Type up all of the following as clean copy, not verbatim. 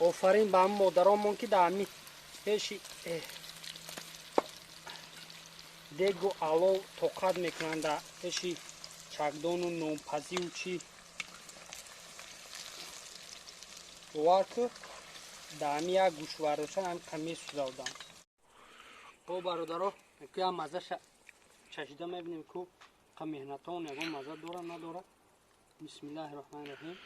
Офарин ба ҳам модаронмон, ки дар ҳами пеши дегу алов тоқат мекунанд, дар пеши чакдону нонпазию чӣ. Бовар ку, дар ҳами як гӯшвардошан ҳами қа месӯзавдам. Хоб, бародаро, ку як маззаша чашида мебинем, ку қа меҳнатон ягон мазза дора, надора. Бисмиллаҳи роҳмани роҳим.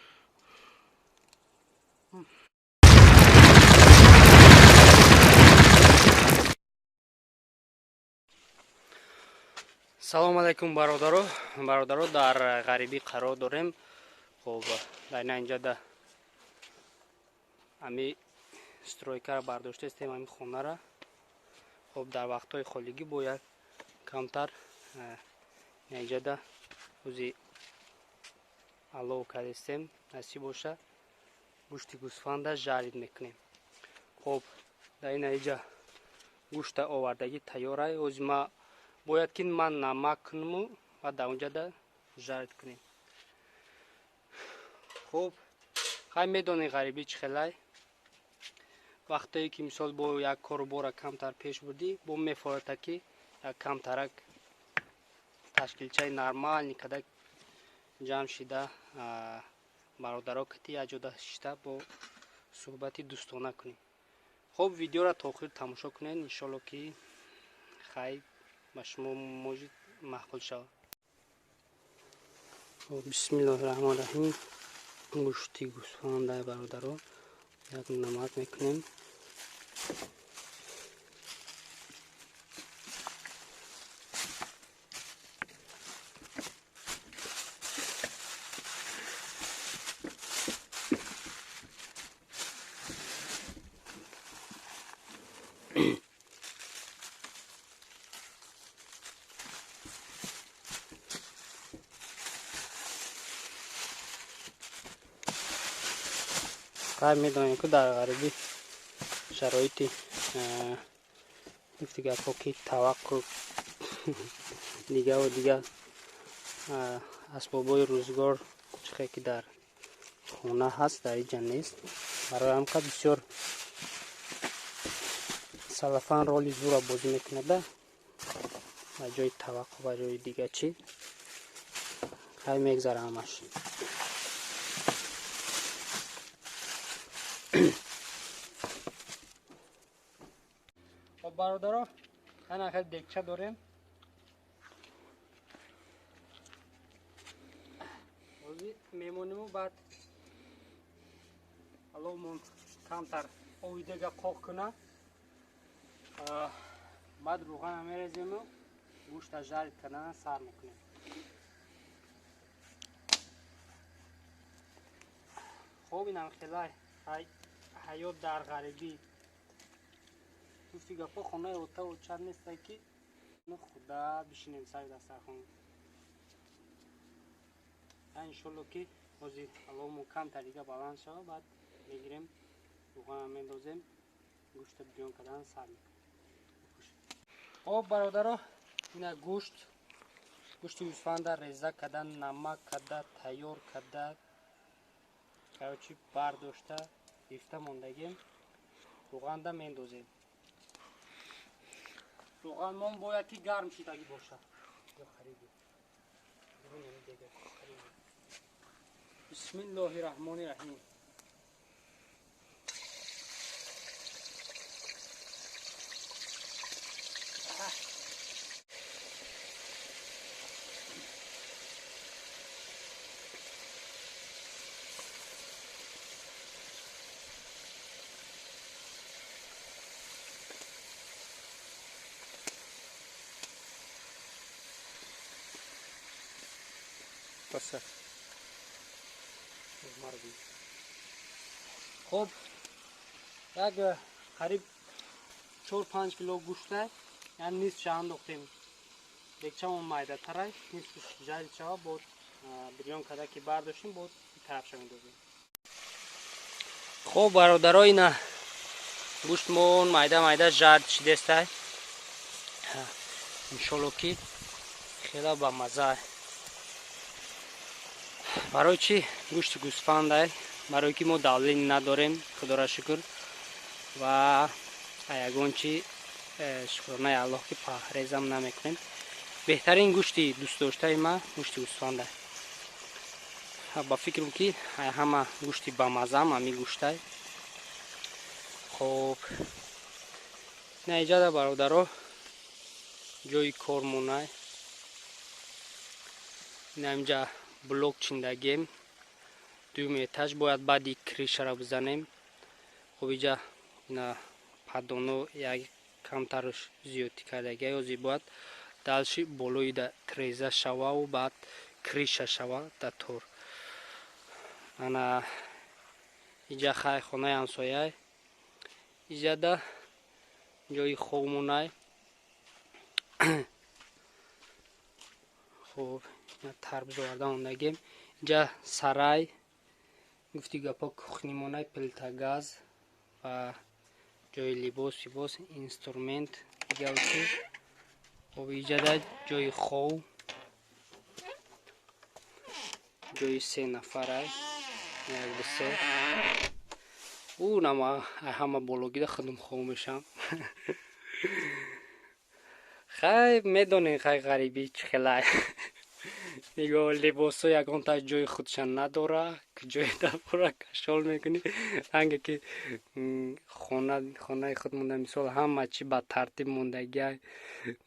Салому алайкум, бародаро. Бародаро, дар ғарибӣ қарор дорем. Хоб, дар ина инҷа да ами стройкаро бардоштаистем, ами хонара. Хоб, дар вақтҳои холигӣ бояд камтар инҷада ӯзи алов кардистем. Насиб боша, гӯшти гӯсфанда жарить мекунем. Хоб, дар ина иҷа гӯшта овардагӣ тайёрай. Ози ма бояд ки ман намак кунаму ва дар онҷада жарить кунем. Хуб, хай, медонед, ғарибӣ чӣ хелай. Вақтое ки, мисол, бо як кору бора камтар пеш бурдӣ, бо мефората, ки як камтарак ташкилчаи нормальный када ҷамъ шида, бародаро кати якҷода шита, бо суҳбати дӯстона кунем. Хуб, видеоро то охир тамошо кунед. Иншолло, ки хай ба шумо может маъқул шавад. Бисмиллоҳи раҳмони раҳим. Гӯшти гӯсфанда, бародаро, як намак мекунем. Хай, медонем, ки дар ғарибӣ шароити гуфти гапҳо, ки таваққу дигаву дигар асбобҳои рӯзгор чихе ки дар хона ҳаст, дар иҷа нест. Барои ҳамқа бисёр салафан роли зура бозӣ мекунада ба ҷои таваққу, ба ҷои дига чӣ. Хай, мегзара ҳамаш. Хоб, бародаро, ана хел дегча дорем. Ҳозир мемониму, баъд аловмон камтар ови дега қоқ куна, баъд рӯғана мерезему гӯшта жарить кардана сар мекунем. Хоб, инам хелай ҳаёт дар ғарибӣ. Гуфти гапҳо, хонаи ота оча нестай, ки худа бишинем сари дастархон. Иншолло, ки ҳозир аловмон камтар дига баланд шава, баъд мегирем, рӯғана мендозем, гӯшта бирён кардан сар мекунем. Хоб, бародаро, ина гӯшт, гӯшти гӯсфанда реза карда, намак карда, тайёр карда, короче, бардошта гирифта мондагем. Рӯғанда мендозем. Рӯғанмон бояд ки гарм шидагӣ бошад. Бисмиллоҳи раҳмони раҳим. Паса. Хоб, як қариб 4-5 кило гӯшта, яъне нисфша андохтем. Дегчамон майдатарай, нисфш жарить шава, бод бирён карда ки бардоштем, бод тарафша мендозем. Хоб, бародаро, ина гӯштмон майда майда жарить шидестай. Иншолло, ки хела ба маза. Барои чӣ гӯшти гӯсфандай? Барое ки мо давление надорем, худоро шукр, ва ягон чи шукронаи Аллоҳ ки паҳрезам намекунем. Беҳтарин гӯшти дӯстдоштаи ман гӯшти гӯсфанда. Ба фикрам ки ҳама гӯшти бамазаам ҳамин гӯштай. Хоб, ина иҷада бародаро ҷои кормонай. Ина инҷа блок чиндагем, дуюм этаж бояд баъди крышара бизанем. Хоб, иҷа ина паддоно як камтарш зиёдтӣ кардагия, ёзи бояд дальше болои да треза шававу баъд крыша шава да тор. Ана иҷа хай хонаи ҳамсояй, иҷада ҷои хобмонай. Хоб, тарбуз оварда мондагем. Инҷа сарай, гуфти гапо кухнимонай, плита, газ ва ҷои либос либос, инструмент дигаучи. Хоб, иҷада ҷои хов, ҷои се нафарай, як, ду, се. Ӯ нама ҳама бологида худум хов мешам. Хай, медонем, хай, ғарибӣ чӣ хелай. Нигоҳ, либосо ягонта ҷои худша надора, ҷои дабора кашол мекунӣ. Ранге ки хонаи худ монда, мисол, ҳама чӣ ба тартиб мондагиай,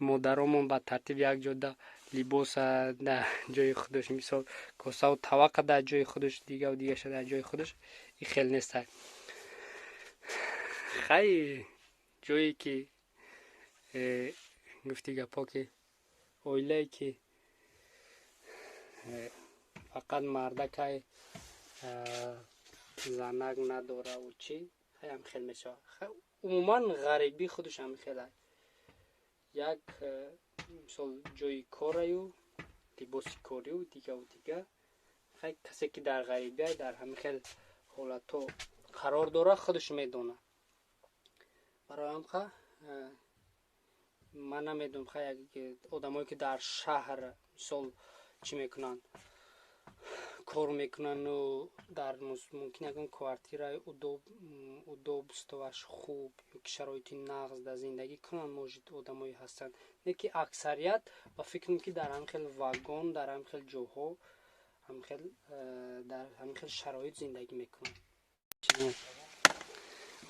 модаромон ба тартиб як ҷода либоса дар ҷои худаш, мисол, косаву тавақа дар ҷои худаш, дигаву дигаша дар ҷои худаш, и хел нестай. Хай, ҷое ки гуфти гапо ки оилае ки фақат мардакай, занак надораву чӣ, хай, ҳам хел мешавад. Умуман ғарибӣ худаш ҳам хелай. Як мисол ҷои кораю, либоси корию, дигаву дига. Хай, касе ки дар ғарибиай, дар ҳамин хел ҳолатҳо қарор дорад, худаш медонад. Барои ҳамқа ман намедонам, хай, одамое ки дар шаҳр, мисол, чӣ мекунанд, кор мекунану дар мумкин ягон квартираи удобствоаш хуб ёки шароити нағз дар зиндагӣ кунанд, может, одамое ҳастанд, не ки аксарият ба фикрам ки дар ҳамин хел вагон, дар ҳамин хел ҷоҳо, дар ҳамин хел шароит зиндагӣ мекунанд.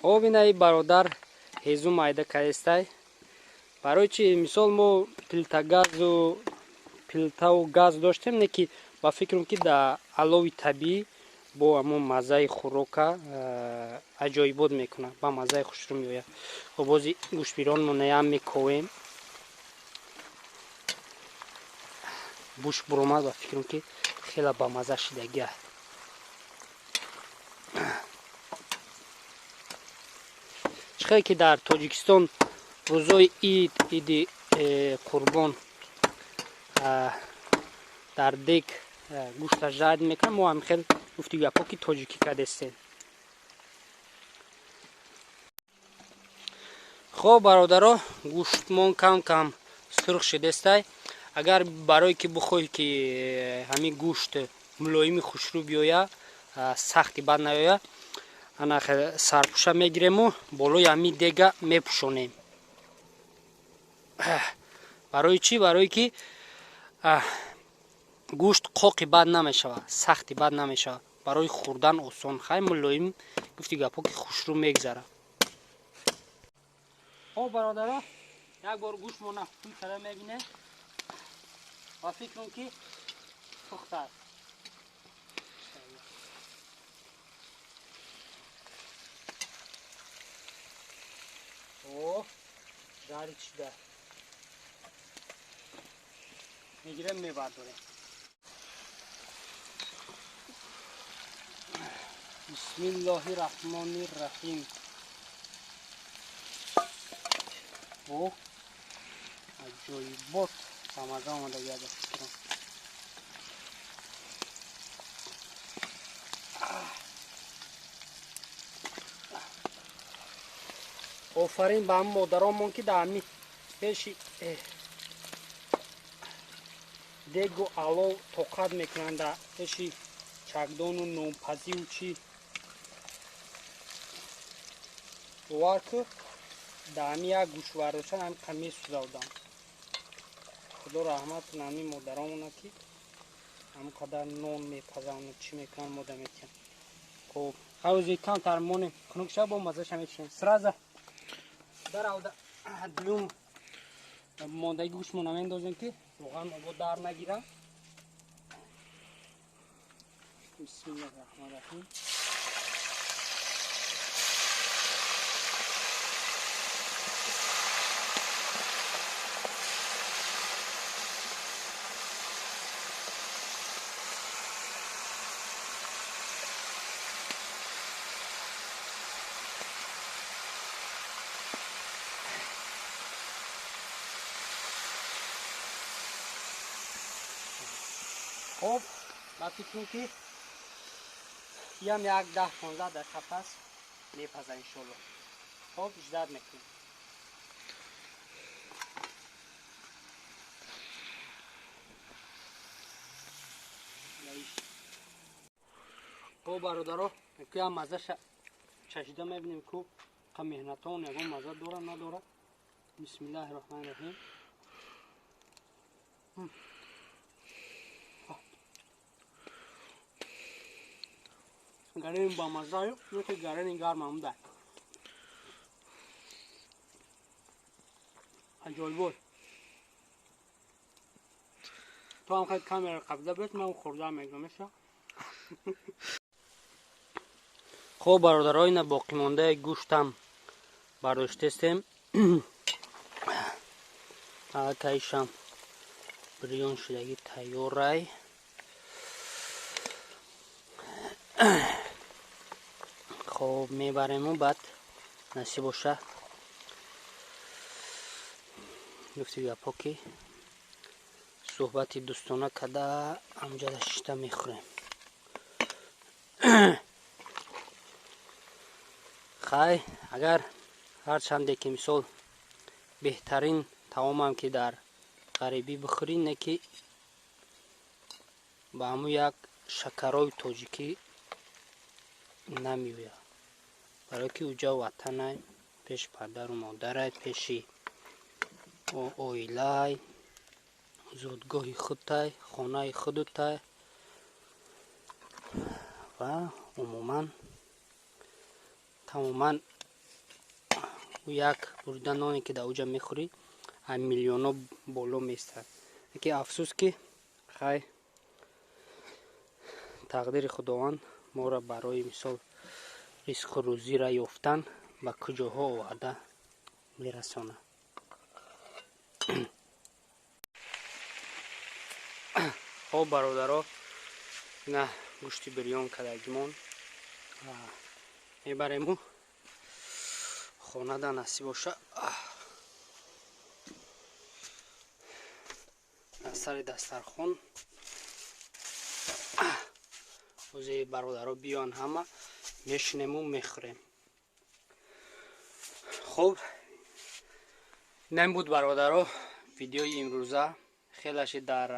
Хоб, инаи бародар ҳезум майда кардестай. Барои чи, мисол, мо плитагазу плитаву газ доштем, не ки ба фикрам ки дар алови табиӣ бо ҳамон маззаи хӯрока аҷоибот мекунад, ба маззаи хушрӯ меояд. Хоб, бози гӯштбиронмонаям мековем. Буш буромад, ба фикрам ки хеле бамазза шидагиа. Чӣ хеле ки дар Тоҷикистон рӯзои ид, иди Қурбон, дар дег гӯшта жард мекунам, мо ҳам хел, гуфти гапо ки тоҷикӣ кардестем. Хоб, бародаро, гӯштмон кам кам сурх шидестай. Агар барое ки бихоҳӣ ки ҳамин гӯшт мулоими хушрӯ биёя, сахти бад наёя, ана сарпӯша мегирему болои ҳамин дега мепӯшонем. Барои чӣ? Барое ки гӯшт қоқи бад намешавад, сахти бад намешавад, барои хӯрдан осон, хай, мулоим, гуфти гапҳо ки хушрӯ мегзарад. Хоб, бародаро, як бор гӯштмона пул карда мебинем ва фикрам ки пухтааст. О, жарить шуда. Мегирем, мебардорем. Бисмиллоҳи раҳмони раҳим. О, аҷоибот бамаза омадагия, ба фикрам. Офарин ба ҳам модаромон ки дар ҳами пеши дегу алов тоқат мекунанд, дар пеши чакдону нонпазиву чӣ. Бовар ку, дар ҳами як гӯшт бардоштан ҳами қа месӯзавдам. Худо раҳмат кунад ҳами модаромона, ки ҳамон қадар нон мепазанд, чӣ мекунанд, мода метиҳанд. Хоб, ҳавзи камтар монем, хунук шава, бо мазаша мечинем. Сразу даравда дуюм мондаги гӯштмона мендозем, ки равған бо дар нагирад. Бисмиллаҳи раҳмони раҳим. Хоб, ба фикрам, ки ям як 10-15 дақиқа пас мепаза, иншолло. Хоб, ждать мекунем. Хоб, бародаро, ям мазаша чашида мебинем, ку қа меҳнатон ягон маза дора, надора. Бисмиллаҳи раҳмони раҳим. Гарени бамазаю, ки гарени гармам да. Аҷоибот. То ҳам хел камера қабза бес, ман хӯрда мегӯям, меша. Хоб, бародаро, ина боқимондаи гӯштам бардоштестем. Аллакайшам бирён шудагӣ тайёрай. Хоб, мебарему, баъд насиб боша, гуфти гапҳо, ки суҳбати дӯстона када ҳамҷада шишта мехӯрем. Хай, агар ҳарчанде ки мисол беҳтарин таомам, ки дар ғарибӣ бихӯрӣ, не ки ба ҳамун як шакарои тоҷикӣ намеояд, барое ки уҷа ватанай, пеши падару модарай, пеши оилай, зодгоҳи худтай, хонаи худутай ва умуман тамоман як бурида ноне, ки дар уҷа мехӯрӣ, аз миллионҳо боло меистад. Ки афсӯс, ки хай, тақдири Худованд моро барои мисол ризқу рӯзиро ёфтан ба куҷоҳо оварда мерасонад. Хоб, бародаро, ина гӯшти бирён кардагимон мебарему хонада, насиб боша, дар сари дастархон. Ози бародаро биён, ҳама мешинему мехӯрем. Хуб, инам буд, бародаро, видеои имрӯза. Хелаше дар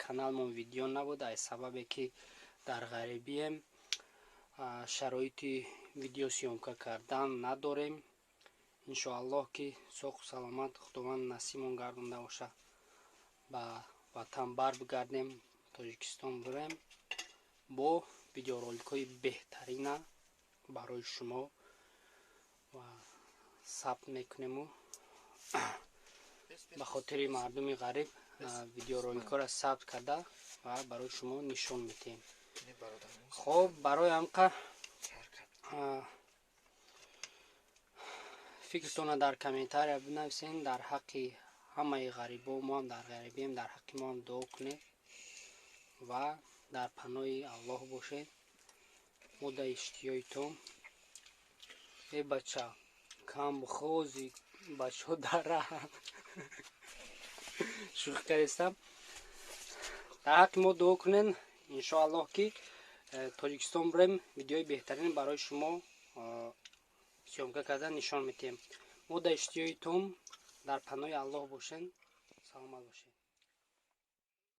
каналмон видео набуд, аз сабабе ки дар ғарибием, шароити видеосъёмка кардан надорем. Иншоаллоҳ, ки соҳу саломат Худованд насибмон гардонда боша, ба ватан бар бигардем, Тоҷикистон бирем, бо видеороликҳои беҳтарина барои шумо ва сабт мекунему. Ба хотири мардуми ғариб видеороликҳоро сабт карда ва барои шумо нишон медиҳем. Хоб, барои ҳамқа фикртона дар комментария бинависен. Дар ҳаққи ҳамаи ғарибо, мо ҳам дар ғарибием, дар ҳаққи мо ҳам дуо кунед ва дар паноҳи Аллоҳ бошед. Мо дар иштиёитон. Э, бача, кам бихози, бачаҳо дар раҳанд. Шӯхӣ кардистам. Дар ҳаққи мо дуо кунед. Иншоаллоҳ, ки Тоҷикистон бирем, видеои беҳтарин барои шумо съёмка карда нишон медиҳем. Мо дар иштиёитон, дар паноҳи Аллоҳ бошед, саломат бошед.